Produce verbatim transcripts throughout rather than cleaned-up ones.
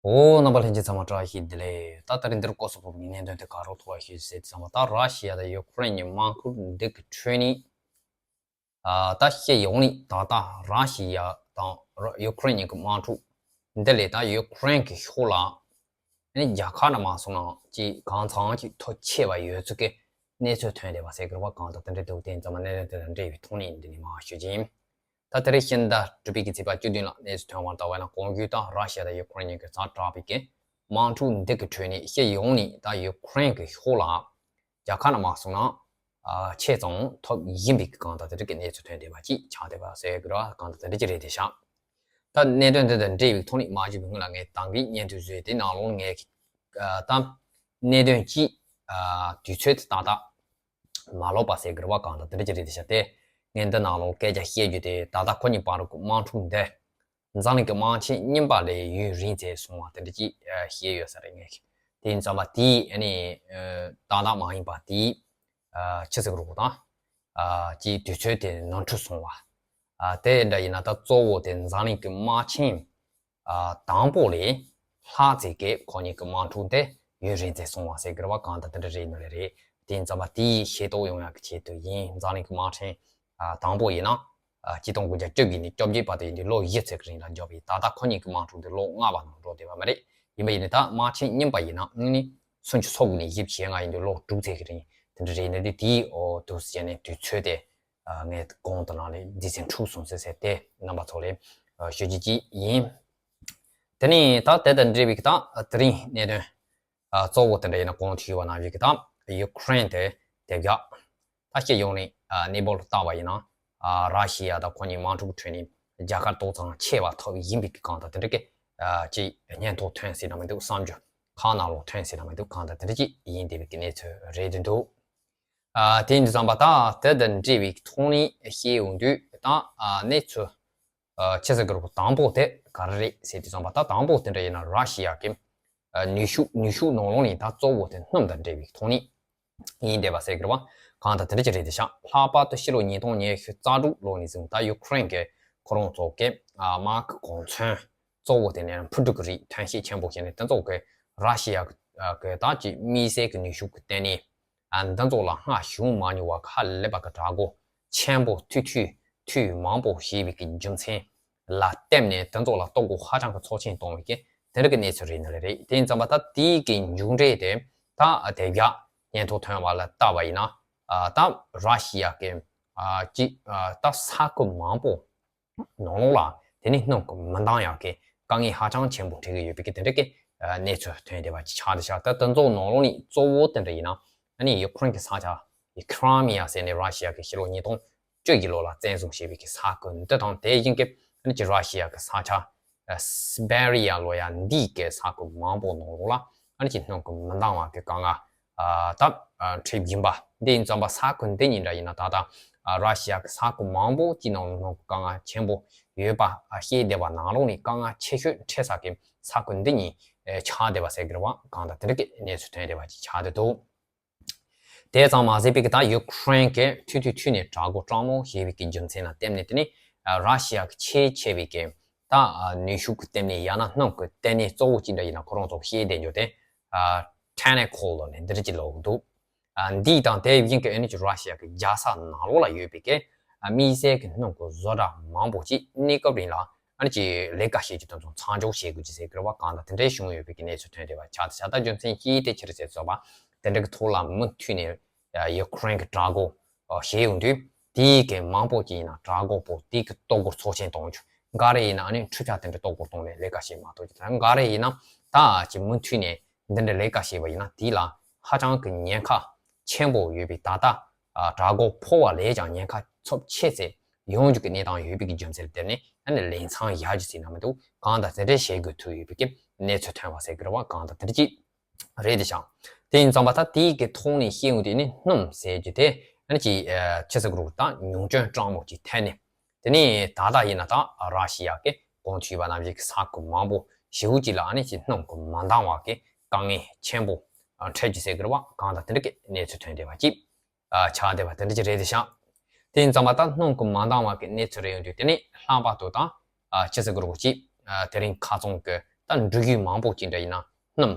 འོ། རྣམ་པ་ལྷན་རྒྱས་ཚང་མ་བཀྲ་ཤིས་བདེ་ལེགས། ད་ད་རིང་འདིར་སྐོར་སོགས་ཕོབ་ཀྱི་གནད་དོན་དེ་ག་རོགས་ཐོག་ལ་ཤོད་ཟེར་དུས་ཙམ་པ། ད་ར་ཤི་ཡ་དང་ཡུ་ཀེ་རེན་གྱི་དམག་འཁྲུག་འདི་གི་ཁྲོད་ནས། ཨ། ད་བཤད་ཡོང་ནས་ད་ལྟ་ར་ཤི་ཡ་དང་ཡུ་ཀེ་རེན་གཉིས་ཀྱི་དམག་འཁྲུག་འདི་ལས་ད་ཡུ་ཀེ་རེན་གྱི་ཕྱོགས་ལ་ཨ་ནི་རྒྱལ་ཁ་ན་མ་སོང་ན་ཅིག་གང་ཚང་ཅིག་ཐོབ་ཆེ་བ་ཡོད་ཚུལ་གྱི་གནས་ཚུལ་ཐོན་བསྡད་པ་ཟེར་དགོས་རེད་པ། གང་ལྟར་དེ་འདྲ་འདུག་དེ་ཙམ་པ་གནད་དོན་དེ་དང་འབྲེལ་བའི་ཐོག་ནས་འདི་ནས་མར་ཞུ་རྒྱུ་ཡིན། ད་དེ་རིང་ཕྱི་ཟླ་དྲུག་པའི་གི་ཚེས་པ་བཅུ་བདུན་ལ་གནས་ཚུལ་ཐོན་བར་ལྟ་བ་ན། གོང་ཞུས་ལྟར་ར་ཤི་ཡ་དང་ཡུ་ཀེ་རེན་གཉིས་ཀྱི་ཛ་དྲག་པའི་གི་དམག་འཁྲུག་འདི་གི་ཁྲོད་ནས་བཤད་ཡོང་ནས་ད་ཡུ་ཀེ་རེན་གྱི་ཕྱོགས་ལ་རྒྱལ་ཁ་ན་མ་སོང་ན་ཨ་ཆེ་ཙམ་ཐོབ་ཡིན་པའི་གི་གང་ལྟར་དེ་འདྲ་གི་གནས་ཚུལ་ཐོན་བསྡད་པ་ཅིག་ཆགས་བསྡད་པ་ཟེར་དགོས་རེད་པ། གང་ལྟར་དེ་འདྲ་ཅིག་རེད་བསྡད་ཤག་ད་གནད་དོན་འདི་དང་འབྲེལ་བའི་ཐོག་ནས་མ་ཞུས་པའི་སྔོན་ལ་ངས་ད་གིན་སྙན་ཐོ་བཟོས་དེ་ནང་ལོགས་ངས་ཨ་ད་གནད་དོན་གཅིག་ཨ་དུས་ཚོད་དེ་ཏག་ཏག་མ་ལོག་པ་ཟེར་དགོས་རེད་པ། གང་ལྟར་དེ་འདྲ་ཅིག་རེད་བསྡད་ཤག་དེ་ངས་འདི་ནང་ལོགས་སྐད་ཆ་བཤད་རྒྱུ་དེ། ད་ལྟ་ཁོ་གཉིས་བར་གྱི་དམག་འཁྲུག་འདི་འཛམ་གླིང་གི་དམག་ཆེན་རྙིང་པ་ལས་ཡུན་རིང་ཙམ་སོང་བ་དེ་འདྲ་ཅིག་ཨ་བཤད་ཡོད་ས་རེད། ངས་དེ་ཡིན་ཙམ་པ་དེའི་ཨ་ནི་ཨ་ཏག་ཏག་མ་ཡིན་པ་དེའི་ཨ་ཆི་ཟེར་དགོས་རེད་པ། ད་ཨ་ཅིག་དུས་ཚོད་དེ་ནོར་འཁྲུལ་སོང་བ། ཨ་དེ་འདྲ་ཡིན་ན་ད་གཙོ་བོ་དེ་འཛམ་གླིང་གི་དམག་ཆེན་ཨ་དང་པོ་ལས་ལྷག་ཙམ་གྱིས་ཁོ་གཉིས་ཀྱི་དམག་འཁྲུག་དེ་ཡུན་རིང་ཙམ་སོང་བ་ཟེར་དགོས་རེད་པ། གང་ལྟར་དེ་འདྲ་རེད་ནི་རེད། དེ་ཡིན་ཙམ་པ་དེའི་ཤེས་རྟོགས་ཡོང་ཡག་གི་ཆེད་དུ་ཡིན། འཛམ་གླིང་གི་དམག་ཆེན་ཨ་དང་པོ་ཡིན་ན་ཨ་ཆིག་སྟོང་དགུ་བརྒྱ་བཅུ་བཞི་ནས་བཅོ་བརྒྱད་བར་དུ་ཡིན་དུས་ལོ་བཞི་ཙམ་གྱི་རིང་ལ་འཇོག་པ་ཡིན། ད་ལྟ་ཁོ་གཉིས་ཀྱི་དམག་འཁྲུག་དེ་ལོ་ལྔ་བར་ནང་འགྲོ་བསྡད་པ་མ་རེད། ཡིན་པ་ཡིན་ནའི་ད་དམག་ཆེན་རྙིང་པ་ཡིན་ན་ཨ་ནི་སུམ་ཅུ་སོ་དགུ་ནས་བཞི་བཅུ་ཞེ་ལྔ་ཡིན་དུས་ལོ་དྲུག་ཙམ་གྱི་རིང་དེ་འདྲ་རེད་ནི་རེད། དེའི་འོག་ཏུ་བྱས་ནས་དུས་ཚོད་དེ་ཨ་ངས་གོང་དུ་ནང་ལས་སྡེ་ཚན་དྲུག་སོང་ཟེར་ཟེར་དེ་རྣམ་པ་ཚོ་ལ་ཨ་ཞུ་རྒྱུ་ཅིག་ཡིན། དེ་ནས་ད་དེ་དང་འབྲེལ་བའི་གི་ད་དེ་རིང་གནད་དོན་ཨ་གཙོ་བོ་དེ་འདྲ་ཡིན་ན། གོང་དུ་ཞུས་པ་ནང་བཞིན་གི་ད་ཡུ་ཀེ་རེན་དེ་དེ་རྒྱ་ད་སྤྱི་ཡོངས་ནས་ཨ་གནས་བབ་ལ་བལྟས་པ་ཡིན་ན། ཨ་ར་ཤི་ཡ་དང་ཁོ་གཉིས་དམག་འཁྲུག་ཁྲོད་ནས་རྒྱལ་ཁ་ཏོག་ཙམ་ཆེ་བ་ཐོབ་ཡིན་པའི་གི་གང་ལྟར་དེ་འདྲ་གི་ཨ་ཅིག་སྙན་ཐོ་ཐོན་ཟེར་ན་མི་འདུག་བསམ་རྒྱུ་ཁ་ནང་ལོགས་ཐོན་ཟེར་ན་མི་འདུག་གང་ལྟར་དེ་འདྲ་ཅིག་ཡིན་བསྡད་པའི་གི་གནས་ཚུལ་རེད་འདུག་ཨ་དེ་ཡིན་དུས་ཙམ་པ་ད་དེ་དང་འབྲེལ་བའི་ཐོག་ནས་བཤད་ཡོང་དུས་ད་ཨ་གནས་ཚུལ་ཨ་ཆི་ཟེར་དགོས་རེད་པ། དང་པོ་དེ་ག་རེ་རེད་ཟེར་དུས་ཙམ་པ། ད་དང་པོ་དེ་འདྲ་ཡིན་ན་ར་ཤི་ཡ་གི་ཨ་ནུས་ཤུགས་ནུས་ཤུགས་ནང་ལོགས་ནས་ད་གཙོ་བོ་དེ་སྣུམ་དང་འབྲེལ་བའི་ཐོག་ནས་ཡིན་བསྡད་པ་ཟེར་དགོས་རེད་པ། གང་ལྟར་དེ་འདྲ་ཅིག་རེད་བསྡད་ཤག་ལྷག་པར་དུ་ཕྱི་ལོ་ཉིས་སྟོང་ཉི་ཤུ་རྩ་དྲུག་ལོ་ནས་བཟུང་ད་ཡུ་ཀེ་རེན་གྱི་ཁོ་རང་ཚོ་གི་ཨ་དམག་གི་གོ་མཚོན་གཙོ་བོ་དེ་ནས་འཕུར་གྲུ་གི་རིགས་ཐོན་ཤུགས་ཆེན་པོ་བྱས་ནས་དེ་ཚོ་གི་ར་ཤི་ཡ་གི་ཨ་གི་ད་ཅིག་དམིགས་བསལ་གྱི་ནུས་ཤུགས་ཀྱི་སྟེང་ནས་ཨ་འདི་ཚོ་ལ་སྔར་བྱུང་མ་མྱོང་བ་གི་ཧ་ལས་པ་གི་དྲག་རྒོལ་ཆེན་པོ་ཐུག་ཐུག་ཐུག་མང་པོ་བྱས་པའི་གི་རྒྱུ་མཚན་ལ་བརྟེན་ནས་དེ་ཚོ་ལ་ལྟོ་གོས་ཧ་ཅང་གི་ཚབས་ཆེན་གཏོང་བའི་གི་དེ་འདྲ་གི་གནས་ཚུལ་རེད་ནི་རེད། དེ་ཡིན་ཙམ་པ་ད་དེའི་གི་མཇུག་འབྲས་དེ་ད་དེ་རྒྱ་སྙན་ཐོ་ཐོན་པ་ལ་བལྟས་པ་ཡིན་ན། ཨ་ད་ར་ཤི་ཡ་གི་ཨ་ཅིག་ཨ་ད་ས་ཁུལ་མང་པོ་ནང་ལོགས་ལ་དེ་ནས་སྣུམ་གྱི་མི་འདང་ཡག་གི་དཀའ་ངལ་ཧ་ཅང་ཆེན་པོ་འཕྲད་ཀྱི་ཡོད་པའི་གི་དེ་འདྲ་གི་ཨ་གནས་ཚུལ་ཐོན་བསྡད་པ་ཅིག་ཆགས་བསྡད་ཤག་ད་དེ་ཚོ་ནང་ལོགས་ནས་གཙོ་བོ་དེ་འདྲ་ཡིན་ན་ཨ་ནི་ཡུ་ཀེ་རེན་གྱི་ས་ཆ་ཁི་རི་མི་ཡ་ཟེར་ནས་ར་ཤི་ཡ་གི་ཕྱི་ལོ་ཉིས་སྟོང་བཅུ་བཞི་ལོ་ལ་བཙན་བཟུང་བྱས་པའི་གི་ས་ཁུལ་འདི་དང་དེ་བཞིན་གྱི་ཨ་ནི་ཅིག་ར་ཤི་ཡ་གི་ས་ཆ་ཨ་སི་བེ་རི་ཡ་ལོ་ཡ་འདིའི་གི་ས་ཁུལ་མང་པོ་ནང་ལོགས་ལ་ཨ་ནི་ཅིག་སྣུམ་གྱི་མི་འདང་བ་གི་དཀའ་ངལ་ཨ་ད་ཨ་འཕྲད་བཞིན་པ་འདི་ཡིན་ཙམ་པ། ས་ཁུལ་འདི་གཉིས་འདྲ་ཡིན་ན་ད་ལྟ་ཨ་ར་ཤི་ཡ་གི་ས་ཁུལ་མང་པོ་ཅིག་ནང་ལོགས་དཀའ་ངལ་ཆེན་པོ་ཡོད་པ་ཨ་བཤད་བསྡད་པ་ནང་ལོགས་ནས་དཀའ་ངལ་ཆེ་ཤོས་འཕྲད་ས་གི་ས་ཁུལ་འདི་གཉིས་ཨ་ཆགས་བསྡད་པ་ཟེར་དགོས་རེད་པ། གང་ལྟར་དེ་འདྲ་གི་གནས་ཚུལ་ཐོན་བསྡད་པ་ཅིག་ཆགས་བསྡད་འདུག་དེ་ཙམ་མ་ཟད་པའི་གི་ད་ཡུ་ཀེ་རེན་གྱིས་ཐུག་ཐུག་ཐུག་ནས་དྲག་རྒོལ་སྤྲང་མོ་བྱས་པའི་གི་རྒྱུ་མཚན་ལ་བརྟེན་ནས་དེ་ནི་ཨ་ར་ཤི་ཡ་གི་ཆེས་ཆེ་བའི་གི་ད་ཨ་ནུས་ཤུགས་ཀྱི་ལྟེ་གནས་ཡང་ན་སྣུམ་གྱི་ལྟེ་གནས་གཙོ་བོ་གཅིག་འདྲ་ཡིན་ན་ཁོ་རང་ཚོ་བཤད་བསྡད་རྒྱུ་དེ་ཨ་ཁྲེ་ནེ་ཁོ་ལོ་ནས་འདི་འདྲ་ཅིག་ལབ་ཀྱི་འདུག་ཨ་འདི་དང་དེ་བཞིན་གྱི་ཨ་ནི་ཅིག་ར་ཤི་ཡ་གི་རྒྱལ་ས་ནང་ལོགས་ལ་ཡོད་པའི་གི་ཨ་དམིགས་བསལ་གྱི་སྣུམ་གྱི་བཟོ་གྲྭ་མང་པོ་ཅིག་གནས་སྐབས་རིང་ལ་ཨ་ནི་ཅིག་ལས་ཀ་བྱེད་རྒྱུ་དེ་ཚོ་མཚམས་འཇོག་བྱེད་དགོས་ཀྱི་ཟེར་གྱི་རེད་པ། གང་ལྟར་དེ་འདྲའི་བྱུང་ཡོད་པའི་གི་གནས་ཚུལ་ཐོན་བསྡད་པ་ཆགས་བསྡད་ཤག་ད་རྒྱུ་མཚན་གཅིག་དེ་ཕྱིར་ཟེར་ཚོད་པ་དེ་འདྲ་གི་ཐོག་ལ་མུ་མཐུད་ནས་ཡུ་ཀེ་རེན་གྱི་དྲག་རྒོལ་བྱེད་ཡོང་དུས་དེའི་གི་མང་པོ་ཅིག་ཡིན་ན་དྲག་རྒོལ་པོ་དེ་གི་ལྟོ་གོས་ཚབས་ཆེན་གཏོང་རྒྱུ། འགའ་རེ་ཡིན་ན་ཨ་ནི་འཕྲུལ་ཆས་དེ་འདྲ་ལྟོ་གོས་གཏོང་ནས་ལས་ཀ་བྱེད་མ་ཐུབ་རྒྱུ་དང་། འགའ་རེ་ཡིན་ན་ད་ཅིག་མུ་མཐུད་ནས་འདི་འདྲ་ལས་ཀ་བྱས་པ་ཡིན་ན་དེ་ལ་ཧ་ཅང་གི་ཉེན་ཁ་ཆེན་པོ་ཡོད་པའི་ད་ལྟ་ཨ་དྲག་རྒོལ་ཕོག་པ་ལས་ཀྱང་ཉེན་ཁ་ཚབས་ཆེ་ཙམ་ཡོང་རྒྱུ་གི་གནས་སྟངས་ཡོད་པའི་གི་རྒྱུ་མཚན་ལ་བརྟེན་ནས་ཨ་ནི་ལས་མཚམས་བཞག་རྒྱུ་ཟེར་ན་མི་འདུག་གང་དང་དེ་འདྲའི་བྱེད་དགོས་ཐུག་ཡོད་པའི་གི་གནས་ཚུལ་ཐོན་པ་ཟེར་གི་རེད་པ། གང་དང་དེ་འདྲ་ཅིག་རེད་དེ་ཤག་དེ་ཡིན་ཙང་པ་ད་དེའི་གི་ཐོག་ནས་བཤད་ཡོང་དུས་ནི་སྣུམ་ཟེར་རྒྱུ་དེ་ཨ་ནི་ཅིག་ཨ་ཆི་ཟེར་དགོས་རེད། ད་ཉུང་སྐྱོན་སྤྲང་མོ་ཅིག་ཐོན་ནས་དེ་ནས་ད་ལྟ་ཡིན་ན་ད་ར་ཤི་ཡ་གི་གོང་དུ་ཞུས་པ་ནང་བཞིན་གྱི་ས་ཁུལ་མང་པོ་ཞེ་པོ་ཅིག་ལ་ཨ་ནི་ཅིག་སྣུམ་གྱི་མ་འདང་བ་གི་དཀའ་ངལ་ཆེན་པོ་ཨ་འཕྲད་རྒྱུ་ཟེར་གི་རེད་པ། གང་དང་དེ་འདྲ་གི་གནས་ཚུལ་ཐོན་བསྡད་པ་ཅིག་ཨ་ཆགས་བསྡད་པ་དེ་འདྲ་ཅིག་རེད་དེ་ཤག་དེ་ཡིན་ཙང་པ་ད་སྣུམ་གྱི་མ་འདང་བ་གི་གནས་ཚུལ་རེད་ཡོང་དུས་དེ་ནི་ལྷག་པར་དུ་ད་ཨ་ཆི་ཟེར་དགོས་རེད་པ། ཅིག་ཨ་དེ་རིང་ཁ་སང་གི་ ད་འགྲུལ་བཞུད་མང་པོ་ཅིག་འདྲ་ཡིན་ན་གནམ་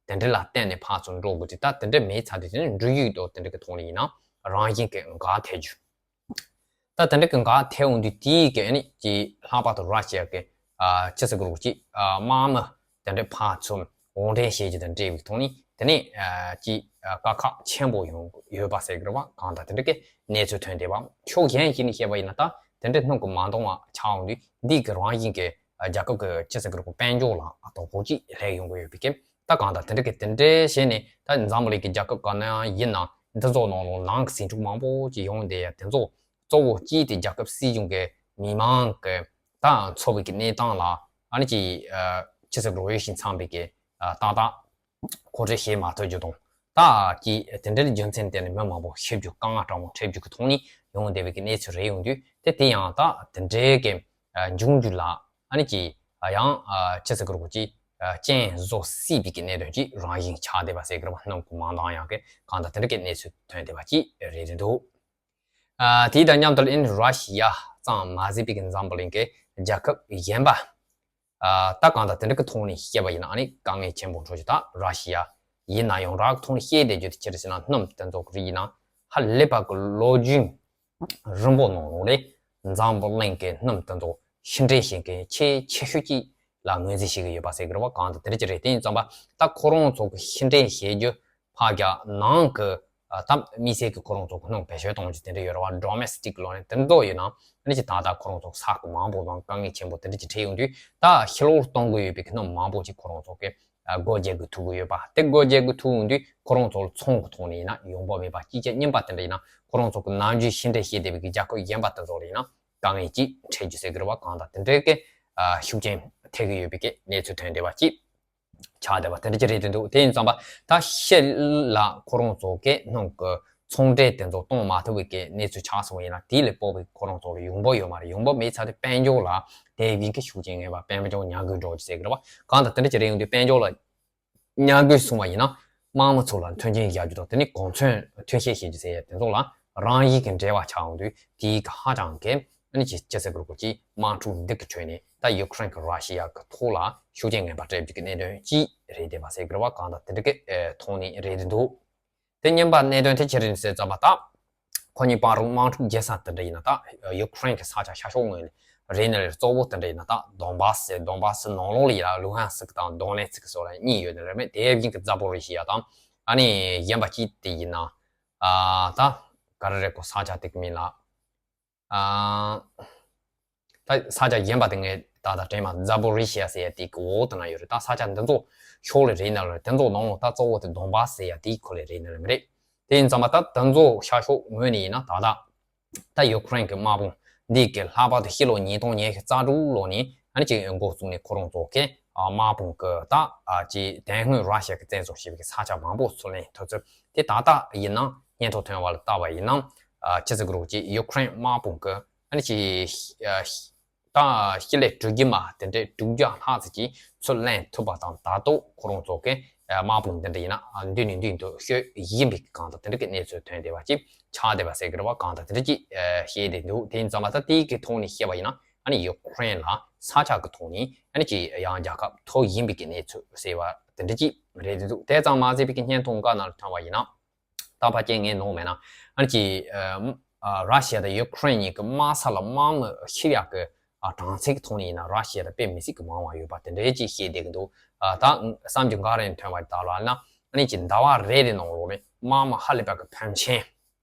དེ་འདྲ་ལ་བརྟེན་ནས་ཕར་ཚུར་འགྲོ་དགོས་ཏེ། ད་དེ་འདྲ་མེད་ཚར་དུས་དེ་ནི་འགྲུལ་བཞུད་དང་དེ་འདྲ་གི་ཐོག་ནས་ཡིན་ན་རང་བཞིན་གྱི་འགག་ཐལ་རྒྱུ། ད་དེ་འདྲ་གི་འགག་ཐལ་འོང་དུས་དེའི་གི་ཨ་ནི་ཅིག་ལྷག་པར་དུ་ར་ཤི་ཡ་གི་ཨ་ཅི་ཟེར་དགོས་རེད། ཅིག་ཨ་དམག་མི་དེ་འདྲ་ཕར་ཚུར་དབོར་འདྲེན་བྱེད་རྒྱུ་དང་འབྲེལ་བའི་ཐོག་ནས་དེ་ནས་ཨ་ཅིག་ཨ་དཀའ་ཁག་ཆེན་པོ་ཡོང་ཡོད་པ་ཟེར་གི་རེད་བ། གང་ལྟར་དེ་འདྲ་གི་གནས་ཚུལ་ཐོན་བསྡད་པ། ཕྱོགས་གཞན་ཞིག་ནས་བཤད་པ་ཡིན་ན་ད་དེ་འདྲ་སྣུམ་གྱིས་མ་འདང་བ་ཆགས་འོང་དུས་འདི་གི་རང་བཞིན་གྱི་ཨ་རྒྱལ་ཁབ་ཀྱི་ཅི་ཟེར་དགོས་རེད། དཔལ་འབྱོར་ལ་ཨ་དོ་ཕོག་ཅིག་སླེབས་ཡོང་གི་ཡོད་པའི་སྐབས། ད་གང་ལྟར་དེ་འདྲ་གི་དེ་འདྲའི་བྱས་ནས་ད་འཛམ་བུ་གླིང་གི་རྒྱལ་ཁབ་ག་ནང་ཡིན་ན་འདི་ཚོ་ནང་ལོགས་ནང་གི་ཟིང་འཁྲུག་མང་པོ་ཅིག་ཡོང་བསྡད་ཡ་དེ་ཚོ་གཙོ་བོ་གཅིག་དེ་རྒྱལ་ཁབ་སྲིད་གཞུང་གི་མི་མང་གི་ད་འཚོ་བའི་གི་གནས་སྟངས་ལ་ཨ་ནི་ཅིག་ཨ་ཅི་ཟེར་དགོས་རེད། འོས་ཤིང་འཚམས་པའི་གི་ཨ་ཏག་ཏག་གོ་སྒྲིག་བྱེད་མ་ཐུབ་རྒྱུ་དང་། ད་ཅིག་དེ་འདྲའི་རྒྱུ་མཚན་དེ་ནི་མི་མང་པོ་ཤི་རྒྱུ་དཀའ་ངལ་དྲག་མོ་འཕྲད་རྒྱུ་གི་ཐོག་ནས་ཡོང་བསྡད་པའི་གི་གནས་ཚུལ་རེད། ཡོང་དུས་དེ་དེ་ཡང་ད་དེ་འདྲའི་གི་ཨ་འབྱུང་རྒྱུ་ལ་ཨ་ནི་ཅིག་ཨ་ཡང་ཨ་ཅི་ཟེར་དགོས་རེད། ཅིག་ཨ་རྐྱེན་བཟོ་སྲིད་པའི་གི་གནད་དོན་ཅིག་རང་བཞིན་ཆགས་བསྡད་པ་ཟེར་གི་རེད་བ། སྣུམ་གྱིས་མ་འདང་ཡག་གི་གང་ལྟར་དེ་འདྲ་གི་གནས་ཚུལ་ཐོན་བསྡད་པ་ཅིག་རེད་འདུག་ཨ་དེ་དང་མཉམ་དུ་ཨ་ནི་ར་ཤི་ཡ་ཙམ་མ་ཟད་པའི་གི་འཛམ་བུ་གླིང་གི་རྒྱལ་ཁབ་གཞན་པ། ཨ་ད་གང་ལྟར་དེ་འདྲ་གི་ཐོག་ནས་བཤད་པ་ཡིན་ན་ཨ་ནི་དཀའ་ངལ་ཆེན་པོ་འཕྲད་རྒྱུ། ད་ར་ཤི་ཡ་ཡིན་ན་ཡང་རང་གི་ཐོག་ནས་བཤད་བསྡད་རྒྱུ་དེ་ཅི་རེད་ཟེར་ན། སྣུམ་དེ་ཚོ་གི་རིགས་ཡིན་ན་ཧ་ལས་པ་གི་ལོ་རྒྱུས་རིང་པོ་ནང་ལོགས་ལ་འཛམ་བུ་གླིང་གི་སྣུམ་དེ་ཚོ་ཕྱི་འདྲེན་བྱེད་མཁན་ཆེས་ཆེ་ཤོས་ཅིག་ལ་ངོས་འཛིན་བྱེད་ཀྱི་ཡོད་པ་ཟེར་གི་རེད་བ། གང་ལྟར་དེ་འདྲ་ཅིག་རེད། དེ་ཡིན་ཙམ་པ་ད་ཁོ་རང་ཚོ་གི་ཕྱི་འདྲེན་བྱེད་རྒྱུ་ཕར་རྒྱག་ནང་གི་ཨ་ད་དམིགས་བསལ་གྱི་ཁོ་རང་ཚོ་གི་སྣུམ་བེད་སྤྱོད་གཏོང་རྒྱུ་དེ་འདྲ་ཡོད་རེད་བ། ཌོ་མེ་སི་ཊིག་ལོ་ནས་དེ་ཚོ་ཡིན་ན་ཨ་ནི་ཅིག་ད་ལྟ་ཁོ་རང་ཚོ་ས་ཁུལ་མང་པོ་དང་དཀའ་ངལ་ཆེན་པོ་དེ་འདྲ་ཅིག་འཕྲད་ཡོང་དུས། ད་ཕྱི་ལོགས་གཏོང་གི་ཡོད་པའི་གི་སྣུམ་མང་པོ་ཅིག་ཁོ་རང་ཚོ་གི་ཨ་སྒོ་འབྱེད་དགོས་ཐུག་གི་ཡོད་པ། དེ་སྒོ་འབྱེད་དགོས་ཐུག་ཡོང་དུས་ཁོ་རང་ཚོ་ལ་ཚོང་གི་ཐོག་ནས་ཡིན་ན་ཡོང་འབབ་མེད་པ། སྤྱི་ཁྱབ་རྙིང་པ་དེ་འདྲ་ཡིན་ན་ཁོ་རང་ཚོ་གི་ནམ་རྒྱུན་ཕྱི་འདྲེན་བྱེད་བསྡད་པའི་གི་རྒྱལ་ཁབ་གཞན་པ་དེ་ཚོ་ལ་ཡིན་ན་དཀའ་ངལ་ཅིག་འཕྲད་རྒྱུ་ཟེར་གི་རེད་བ། གང་ལྟར་དེ་འདྲའི་གི་ཨ་ཤུགས་རྐྱེན་ཐེབས་ཀྱི་ཡོད་པའི་གི་གནས་ཚུལ་ཐོན་བསྡད་པ་ཅིག་ཆགས་བསྡད་པ་དེ་འདྲ་ཅིག་རེད་འདུག་དེ་ཡིན་ཙམ་པ་ད་ཕྱི་ལ་ཁོ་རང་ཚོ་གི་སྣུམ་གི་ཚོང་འབྲེལ་དེ་ཚོ་གཏོང་མ་ཐུབ་པའི་གི་གནས་ཚུལ་ཆགས་སོང་བ་ཡིན་ན་དེ་ལས་སྤོབས་པའི་ཁོ་རང་ཚོ་ལ་ཡོང་འབབ་ཡོད་མ་རེད། ཡོང་འབབ་མེད་ཚར་དུས་དཔལ་འབྱོར་ལ་དེ་བཞིན་གི་ཤུགས་རྐྱེན་ངན་པ། དཔལ་འབྱོར་ཉམས་རྒུད་འགྲོ་རྒྱུ་ཟེར་གི་རེད་བ། གང་ལྟར་དེ་འདྲ་ཅིག་རེད། ཡོང་དུས་དཔལ་འབྱོར་ལ་ཉམས་རྒུད་སོང་བ་ཡིན་ན་དམངས་མི་ཚོ་ལ་མཐུན་རྐྱེན་སྦྱར་རྒྱུ་དང་དེ་ནས་གོང་ཚད་མཐུན་རྐྱེན་བྱེད་རྒྱུ་ཟེར་ཡ་དེ་ཚོ་ལ་རང་བཞིན་གྱི་འབྲེལ་བ་ཆགས་ཡོང་དུས་དེའི་གི་ཧ་ཅང་གི་ཨ་ནི་ཅིག་ཅི་ཟེར་དགོས་རེད། ཅིག་དམག་འཁྲུག་འདི་གི་ཁྲོད་ནས་ད་ཡུ་ཀེ་རེན་གྱི་ར་ཤི་ཡ་གི་ཐོག་ལ་ཤུགས་རྐྱེན་ངན་པ་སྤྲད་རྒྱུ་གི་གནད་དོན་ཅིག་རེད་བསྡད་པ་ཟེར་གི་རེད་བ། གང་ལྟར་དེ་འདྲ་གི་ཨེ་ཐོག་ནས་རེད་འདུག་དེ་བརྙན་པར་གནད་དོན་དེ་ཅི་རེད་ཟེར་ཙམ་པ་ད་ཁོ་གཉིས་བར་དུ་དམག་འཁྲུག་རྒྱག་ས་དེ་འདྲ་ཡིན་ན་ད་ཡུ་ཀེ་རེན་གྱི་ས་ཆ་ཤར་ཕྱོགས་ངོས་ནས་རེད་ན་རེད། གཙོ་བོ་དེ་འདྲ་ཡིན་ན་ད་དོན་བཱ་སི་ཟེར། དོན་བཱ་སི་ནང་ལོགས་ལ་ཡ་ལུ་ཧན་སི་ཀི་དང་དོ་ནེ་ཚི་ཀི་སོགས་ལ་གཉིས་ཡོད་ནི་རེད་མེད། དེ་བཞིན་གྱི་ཛ་པོ་རི་ཤི་ཡ་དང་ཨ་ནི་གཞན་པ་གཅིག་དེ་ཡིན་ན་ཨ་ད་ག་རེ་རེད། ཁོ་ས་ཆ་དེ་གི་མིང་ལ་ཨ་ད་ས་ཆ་གཞན་པ་དེ་ངས་ད་ལྟ་དྲན་མ། ཛ་པོ་རི་ཤི་ཡ་ཟེར་ཡ་དེ་གི་འོག་དེ་ན་ཡོད་རེད། ད་ས་ཆ་འདི་ཚོ་ཕྱོགས་ལས་རེད་ན་རེད། དེ་ཚོ་ནང་ལ་ད་གཙོ་བོ་དེ་དོན་བཱ་སི་ཟེར་ཡ་དེ་གི་ཁོ་ལས་རེད་ན་རེད་མི་རེད། དེ་ཡིན་ཙམ་པ་ད་དེ་ཚོ་ཤར་ཕྱོགས་ངོས་ནས་ཡིན་ན་ད་ལྟ་ད་ཡུ་ཀེ་རེན་གྱི་དམག་དཔུང་འདི་གི་ལྷག་པར་དུ་ཕྱི་ལོ་ཉིས་སྟོང་ཉི་ཤུ་རྩ་དྲུག་ལོ་ནས་ཨ་ནི་ཅིག་འགོ་བཙུགས་ནས་ཁོ་རང་ཚོ་གི་ཨ་དམག་དཔུང་གི་ད་ཨ་ཅིག་དེ་སྔོན་ར་ཤི་ཡ་གི་བཙན་བཟུང་བྱས་པའི་གི་ས་ཆ་མང་པོ་ཚུར་ལེན་ཐུབ་ཚུལ་དེ་ད་ལྟ་ཡིན་ན་སྙན་ཐོ་ཐོན་པ་ལ་བལྟས་པ་ཡིན་ན་ཨ་ཅི་ཟེར་དགོས་རེད། ཅིག་ཡུ་ཀེ་རེན་དམག་དཔུང་གི་ཨ་ནི་ཅིག་ཨ་ད་སྤྱི་ལེ་དྲུག་བརྒྱ་མ་དེ་འདྲའི་དྲུག་བརྒྱ་ལྷག་ཙམ་ཅིག་ཚུར་ལེན་ཐུབ་པ་དང་། ད་དུང་ཁོ་རང་ཚོ་གི་ཨ་དམག་དཔུང་འདི་འདྲ་ཡིན་ན་ཨ་མདུན་ནས་མདུན་དུ་བསྐྱོད་བཞིན་པའི་གང་ལྟར་དེ་འདྲ་གི་གནས་ཚུལ་ཐོན་བསྡད་པ་ཅིག་ཆགས་བསྡད་པ་ཟེར་གི་རེད་བ། གང་ལྟར་དེ་འདྲ་ཅིག་ཨ་བཤད་བསྡད་འདུག་དེ་ཡིན་ཙམ་པ་ད་དེའི་གི་ཐོག་ནས་བཤད་པ་ཡིན་ན་ཨ་ནི་ཡུ་ཀེ་རེན་ལ་ས་ཆ་གི་ཐོག་ནས་ཨ་ནི་ཅིག་ཡང་རྒྱལ་ཁ་ཐོབ་བཞིན་པའི་གི་གནས་ཚུལ་ཟེར་བ་དེ་འདྲ་ཅིག་རེད་འདུག་དེ་ཙམ་མ་ཟད་པའི་གི་བརྙན་ཐུང་འགའ་ནང་ལ་ཐོན་པ་ཡིན་ན། ད་ཕལ་ཆེར་ངས་ནོར་མེད་ན་ཨ་ནི་ཅིག་ཨ་ཨ་ར་ཤི་ཡ་དང་ཡུ་ཀེ་རེན་གཉིས་ཀྱི་དམག་ས་ལ་དམག་མི་ཤི་ཡག་གི་ཨ་གྲངས་ཚད་ཀྱི་ཐོག་ནས་ཡིན་ན་ར་ཤི་ཡ་དང་དཔེ་མི་སྲིད་ཀྱི་མང་བ་ཡོད་པ་དེ་འདྲའི་ཅིག་བཤད་བསྡད་ཀྱི་འདུག་ཨ་ད་བསམ་རྒྱུ་འགའ་རེ་ཐོན་པ་ལྟར་ལ་ན་ཨ་ནི་ཅིག་ཟླ་བ་རེ་རེ་ནང་ལོགས་ནས་དམག་མི་ཧ་ལས་པ་གི་ཕོན་ཆེན།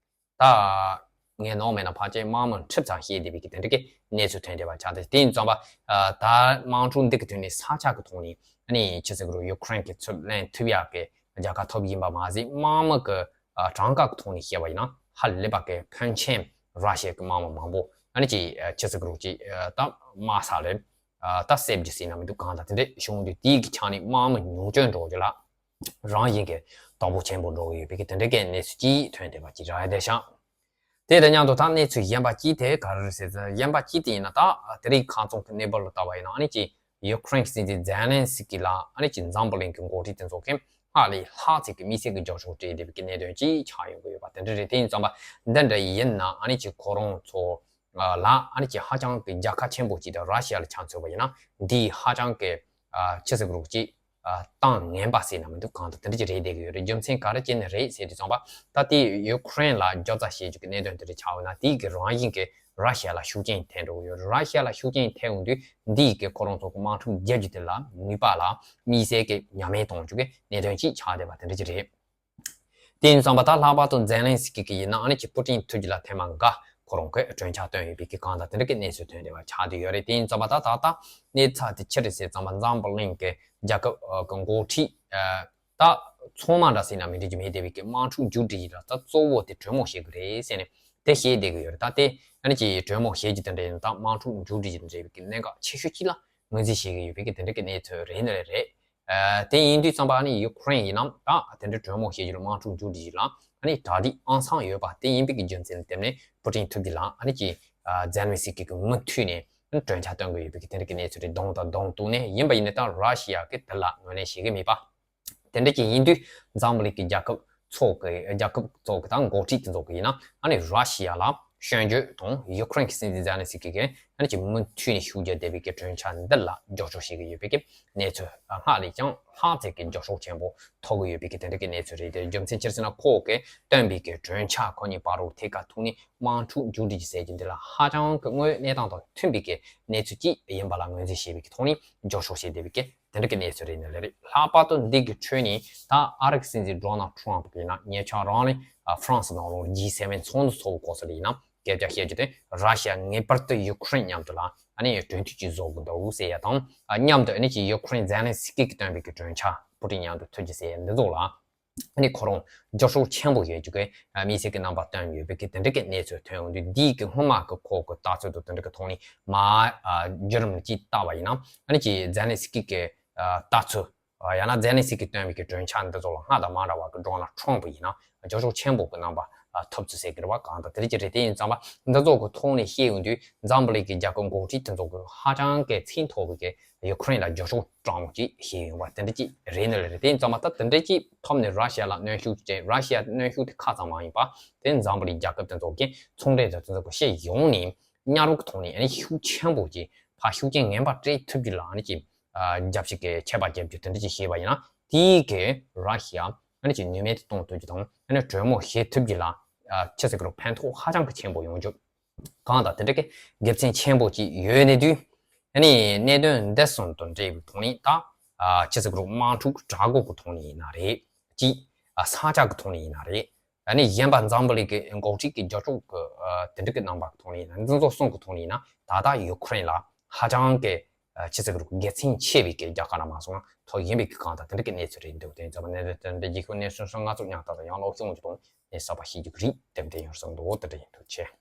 ད་ངས་ནོར་མེད་ན་ཕལ་ཆེར་དམག་མི་ཁྲི་ཙམ་ཤི་བསྡད་པའི་གི་དེ་འདྲ་གི་གནས་ཚུལ་ཐོན་བསྡད་པ་ཆགས་ཏེ། དེ་ཡིན་ཙམ་པ་ཨ་ད་དམག་འཁྲུག་འདི་གི་དུས་ནས་ས་ཆ་གི་ཐོག་ནས་ཨ་ནི་ཅི་ཟེར་དགོས་རེད། ཡུ་ཀེ་རེན་གྱིས་ཚུར་ལེན་ཐུབ་ཡག་གི་རྒྱལ་ཁ་ཐོབ་ཡིན་པ་མ་ཟད་དམག་མི་གི་ཨ་གྲངས་ཀ་གི་ཐོག་ནས་བཤད་པ་ཡིན་ན་ཧ་ལས་པ་གི་ཕོན་ཆེན་ར་ཤི་ཡ་གི་དམག་མི་མང་པོ་ཨ་ནི་ཅི་ཨ་ཅི་ཟེར་དགོས་རེད། ཅི་ཨ་ད་དམག་ས་ལ་ཨ་ད་བསད་རྒྱུ་ཟེར་ན་མི་འདུག་གང་ལྟར་དེ་འདྲ་བྱུང་དུས་དེའི་གི་ཆ་ནས་དམག་མི་ཉུང་སྐྱོན་འགྲོ་རྒྱུ་ལ། རང་བཞིན་གྱིས་དོ་ཕོག་ཆེན་པོ་འགྲོ་གི་ཡོད་པའི་གི་དེ་འདྲའི་གི་གནས་ཚུལ་ཅིག་ཐོན་བསྡད་པ་ཅིག་རེད་བསྡད་ཤག་དེ་དང་མཉམ་དུ་ད་གནས་ཚུལ་གཞན་པ་ཅིག་དེ་ག་རེ་རེད་ཟེར་ཙང་། གཞན་པ་ཅིག་དེ་ཡིན་ན་ད་དེ་རིང་ཁ་རྩང་གི་གནས་བབ་ལ་ལྟ་བ་ཡིན་ན་ཨ་ནི་ཅིག་ཡུ་ཀེ་རེན་གྱི་སྲིད་འཛིན་ཛེ་ལན་སི་ཀི་ལ་ཨ་ནི་ཅིག་འཛམ་བུ་གླིང་གི་འགོ་ཁྲིད་དེ་ཚོ་གིས་སྔར་ལས་ལྷག་ཙམ་གྱི་དམིགས་བསལ་གྱི་རྒྱབ་སྐྱོར་སྤྲད་བསྡད་པའི་གི་གནད་དོན་ཅིག་ཆགས་ཡོང་གི་ཡོད་པ་དེ་འདྲ་རེད། དེ་ཡིན་ཙམ་པ་འདི་འདྲ་ཡིན་ན་ཨ་ནི་ཅིག་ཁོ་རང་ཚོ་ལ་ཨ་ནི་ཅིག་ཧ་ཅང་གི་རྒྱལ་ཁ་ཆེན་པོ་ཅིག་དང་། ར་ཤི་ཡ་ལ་ཆ་མཚོན་པ་ཡིན་ན་འདི་ཧ་ཅང་གི་ ཨ་ཅི་ཟེར་དགོས་རེད། ཅིག་ཨ་བཏང་ངན་པ་ཟེར་ན་མི་འདུག་གང་ལྟར་དེ་འདྲ་ཅིག་རེད་བསྡད་ཀྱི་ཡོད་རེད། རྒྱུ་མཚན་ག་རེ་བྱས་ནས་རེད་ཟེར་དུས་ཙམ་པ། ད་དེ་ཡུ་ཁུ་རེན་ལ་རྒྱབ་རྩ་བྱེད་རྒྱུ་གི་གནད་དོན་དེ་འདྲ་ཆགས་ཡོད་ན། དེའི་གི་རང་བཞིན་གྱི་ར་ཤི་ཡ་ལ་ཤུགས་རྐྱེན་ཐེབས་འགྲོ་གི་ཡོད་རེད། ར་ཤི་ཡ་ལ་ཤུགས་རྐྱེན་ཐེབས་ཡོང་དུས་འདིའི་གི་ཁོ་རང་ཚོ་གི་དམག་འཁྲུག་རྒྱག་རྒྱུ་དེ་ལ་ནུས་པ་ལ་དམིགས་བསལ་གྱི་ཉམས་ལེན་གཏོང་རྒྱུ་གི་གནད་དོན་ཅིག་ཆགས་བསྡད་པ་དེ་འདྲ་ཅིག་རེད། དེ་ཡིན་ཙམ་པ་ད་ལྷག་པར་དུ་ཛེ་ལན་སི་ཀི་གི་ཡིན་ན། ཨ་ནི་ཅིག་པུ་ཏིན་ཐུགས་རྗེ་ལ་ཐེངས་མ་འགའ་ཁོ་རང་གིས་གྲོས་འཆར་བཏོན་ཡོད་པའི་གི་གང་ལྟར་དེ་འདྲ་གི་གནས་ཚུལ་ཐོན་བསྡད་པ་ཆགས་བསྡད་ཡོད་རེད། དེ་ཡིན་ཙམ་པ་ད་ད་ལྟ་གནས་ཚུལ་དེ་ཅི་རེད་ཟེར་ཙམ་པ་འཛམ་བུ་གླིང་གི་རྒྱལ་ཁབ་ཨ་གི་འགོ་ཁྲིད་ཨ་ད་ཚང་མ་འདྲ་ཟེར་ན་མི་འགྲིག་རྒྱུ་མེད་བསྡད་པའི་གི་དམག་འཁྲུག་མཇུག་སྒྲིལ་ཡིན་ད་ད་གཙོ་བོ་དེ་གྲོས་མོལ་བྱེད་དགོས་རེད་ཟེར་ནས་དེ་བཤད་བསྡད་ཀྱི་ཡོད་རེད། ད་དེ་ཨ་ནི་ཅིག་གྲོས་མོལ་བྱེད་རྒྱུ་དེ་འདྲ་ཡིན་ད་དམག་འཁྲུག་མཇུག་སྒྲིལ་རྒྱུ་དེ་འདྲ་བའི་གི་གནད་འགག་ཆེ་ཤོས་གཅིག་ལ་ངོས་འཛིན་བྱེད་ཀྱི་ཡོད་པའི་གི་དེ་འདྲ་གི་གནས་ཚུལ་རེད་ནི་རེད། ཨ་དེ་ཡིན་དུས་ཙམ་པ་ཨ་ནི་ཡུ་ཁུ་རེན་ཡིན་ནམ་ད་དེ་འདྲའི་གྲོས་མོལ་བྱེད་རྒྱུ་ལ་དམག་འཁྲུག་མཇུག་སྒྲིལ་རྒྱུ་ལ་ཨ་ནི་གྲ་སྒྲིག་ཨང་སང་ཡོད་པ་དེ་ཡིན་པའི་གི་རྒྱུ་མཚན་ལ་བརྟེན་ནས་པུ་ཏིན་ཐུགས་རྗེ་ལ་ཨ་ནི་ཅིག་ཨ་ཛེ་ལན་སི་ཀི་གི་མུ་མཐུད་ནས་གྲོས་འཆར་བཏོན་གྱི་ཡོད་པའི་གི་དེ་འདྲ་གི་གནས་ཚུལ་རེད། གདོང་དང་གདོང་གཏུག་ནས་ཡིན་པ་ཡིན་ནའི་ད་ར་ཤི་ཡ་གི་དེ་ལ་ངོས་ལེན་བྱེད་ཀྱི་མེད་པ། དེ་འདྲ་ཅིག་ཡིན་དུས་འཛམ་བུ་གླིང་གི་རྒྱལ་ཁབ་ཚོ་གི་རྒྱལ་ཁབ་ཚོ་གི་དང་འགོ་ཁྲིད་དེ་ཚོ་གི་ཡིན་ན་ཨ་ནི་ར་ཤི་ཡ་ལ་སྐྱོན་བརྗོད་དང་ཡུ་ཁུ་རེན་གྱི་སྲིད་འཛིན་ཛེ་ལན་སི་ཀི་གིས་ཨ་ནི་ཅིག་མུ་མཐུད་ནས་ཤུགས་རྒྱག་བསྡད་པའི་གི་གྲོས་འཆར་འདི་ལ་རྒྱབ་སྐྱོར་བྱེད་ཀྱི་ཡོད་པའི་གི་གནས་ཚུལ་སྔར་ལས་ཀྱང་ལྷག་ཙམ་གྱི་རྒྱབ་སྐྱོར་ཆེན་པོ་ཐོབ་ཀྱི་ཡོད་པའི་གི་དེ་འདྲ་གི་གནས་ཚུལ་རེད། དེ་རྒྱུ་མཚན་ཅི་ཟེར་ན་ཁོ་གིས་བཏོན་པའི་གི་གྲོས་འཆར་ཁོ་གཉིས་བར་དུ་ཐད་ཀར་ཐུག་ནས་དམག་འཁྲུག་མཇུག་སྒྲིལ་གྱི་ཟེར་གྱི་འདི་ལ་ཧ་ཅང་གི་དངོས་ཡོད་གནས་སྟངས་དང་མཐུན་པའི་གི་གནས་ཚུལ་ཅིག་ཡིན་པ་ལ་ངོས་འཛིན་བྱེད་པའི་གི་ཐོག་ནས་རྒྱབ་སྐྱོར་བྱེད་བསྡད་པའི་གི་དེ་འདྲ་གི་གནས་ཚུལ་རེད་ནི་ལས་རེད། ལྷག་པར་དུ་འདི་གི་ཁྲོད་ནས་ད་ཨ་རི་གི་སྲིད་འཛིན་ཌོ་ནལ་ཊམ་གྱིས་ཡིན་ན་ཉེ་ཆར་རང་ལ་ཨ་ཧྥ་རན་སི་ནང་ལོགས་ཇི་སེ་ཝེན་ཚོགས་འདུ་ཚོགས་སྐོར་སོགས་ལ་ཡིན་ན་སྐད་ཆ་བཤད་རྒྱུ་དེ་ར་ཤི་ཡ་ངེས་པར་དུ་ཡུ་ཁུ་རེན་མཉམ་དུ་ལ་ཨ་ནི་གྲོས་མཐུན་ཅིག་བཟོ་དགོས་འདུག་ཟེར་ཡ་དང་། ཨ་མཉམ་དུ་ཨ་ནི་ཅིག་ཡུ་ཁུ་རེན་ཛེ་ལན་སི་ཀི་གིས་བཏོན་པའི་གི་གྲོས་འཆར་པུ་ཏིན་མཉམ་དུ་ཐུགས་རྗེ་ཟེར་ཡ་འདི་ཚོ་ལ་ཨ་ནི་ཁོ་རང་རྒྱབ་སྐྱོར་ཆེན་པོ་ཡོད་རྒྱུ་གི་ཨ་དམིགས་བསལ་གྱི་རྣམ་པ་བཏོན་ཡོད་པའི་གི་དེ་འདྲ་གི་གནས་ཚུལ་ཐོན་ཡོང་དུས། འདིའི་གི་སྔོན་མ་གི་ཁོ་གི་ལྟ་ཚུལ་དང་དེ་འདྲ་གི་ཐོག་ནས་མ་ཨ་བརྒྱུད་རིམ་ཅིག་བལྟས་པ་ཡིན་ན་ཨ་ནི་ཅིག་ཛེ་ལན་སི་ཀི་གི་ཨ་ལྟ་ཚུལ། ཡང་ན་ཛེ་ལན་སི་ཀི་བཏོན་པའི་གི་གྲོས་འཆར་འདི་ཚོ་ལ་སྔར་དང་མ་འདྲ་བ་གི་ཌོ་ནལ་ཊམ་ཡིན་ན་རྒྱབ་སྐྱོར་ཆེན་པོ་གི་རྣམ་པ་ཐོབ་ཚུལ་ཟེར་གི་རེད་བ། གང་ལྟར་དེ་རིགས་ཀྱི་རེད། དེ་ཡིན་ཙང་བ་འདི་ཚོ་གི་ཐོག་ནས་བཤད་ཡོང་དུས་འཛམ་བུ་གླིང་གི་རྒྱལ་ཁབ་འགོ་ཁྲིད་དེ་ཚོ་གི་ཧ་ཅང་གི་མཚན་ཐོགས་པའི་གི་ཡུ་ཁུ་རེན་ལ་རྒྱབ་སྐྱོར་དྲང་མོ་ཅིག་བྱས་ཡོང་བ་དེ་འདྲ་ཅིག་རེད་ནི་ལས་རེད། དེ་ཡིན་ཙང་བ་ད་དེ་འདྲ་ཅིག་ཐོབ་ནས་ར་ཤི་ཡ་ལ་གནོན་ཤུགས་ཅིག་སྤྲད། ར་ཤི་ཡ་གནོན་ཤུགས་དེ་ཁ་ཙམ་མ་ཡིན་པ་དེ་འཛམ་བུ་གླིང་རྒྱལ་ཁབ་དེ་ཚོ་གི་ཚོང་འབྲེལ་དེ་ཚོ་གི་ཕྱི་ཡོང་ནས་མཉམ་རུབ་ཐོག་ནས་ཨ་ནི་ཤུགས་ཆེན་པོ་ཅིག་ཕར་ཤུགས་རྐྱེན་ངན་པ་སྤྲད་ཐུབ་རྒྱུ་ལ་ཨ་ནི་ཅིག་རྒྱབ་བཤིག་གི་ཆད་པ་བརྒྱབ་རྒྱུ་དེ་འདྲ་ཅིག་བྱས་པ་ཡིན་ན། དེའི་གི་ར་ཤི་ཡ་ཨ་ནི་ཅིག་ནུས་མེད་དུ་གཏོང་ཐུབ་རྒྱུ་དང་ཨ་ནི་གྲོས་མོལ་བྱེད་ཐུབ་རྒྱུ་ལ་ཨ་ཆི་ཟེར་གི་རུ་ཕན་ཐོགས་ཧ་ཅང་གི་ཆེན་པོ་ཡོང་རྒྱུ། གང་ལྟར་དེ་འདྲ་གི་དགེ་མཚན་ཆེན་པོ་ཅིག་ཡོད་ནས་དུས་ཨ་ནི་གནད་དོན་འདི་གསུམ་དང་འབྲེལ་བའི་ཐོག་ནས་ད་ཨ་ཆི་ཟེར་གི་རུ་དམག་འཁྲུག་དྲག་པོ་གི་ཐོག་ནས་ཡིན་ན་རེད། གཅིག་ཨ་ས་ཆ་གི་ཐོག་ནས་ཡིན་ན་རེད། ཨ་ནི་གཞན་པ་འཛམ་བུ་གླིང་གི་འགོ་ཁྲིད་ཀྱི་རྒྱབ་སྐྱོར་གྱི་ཨ་དེ་འདྲ་གི་རྣམ་པ་གི་ཐོག་ནས་ཡིན་ན། འདི་ཚོ་གསུམ་གི་ཐོག་ནས་ཡིན་ན་ད་ལྟ་ཡུ་ཁུ་རེན་ལ་ཧ་ཅང་གི་ཨ་ཆི་ཟེར་གི་རུ་དགེ་མཚན་ཆེ་བའི་གི་རྒྱལ་ཁ་ལ་མ་སོང་ན་ཐོག་ཡིན་པའི་གི་གང་ལྟར་དེ་འདྲ་གི་གནས་ཚུལ་རེད་འདུག་དེ་ཚོ་བ་གནས་ཚུལ་དེ་འདྲ་རྒྱལ་ཁབ་གནས་ཚུལ་སོང་ང་ཚོ་ཉག་ཐག་དང་ཡང་ལོག་ཤོང་གི་དང་གནས་གསར་པ་ཤེས་རྒྱུ་གི་རིགས་དེ་འདྲ་ཡོང་བསམ་འདུག་དེ་འདྲ་ཡིན་འདུག་ཆེ།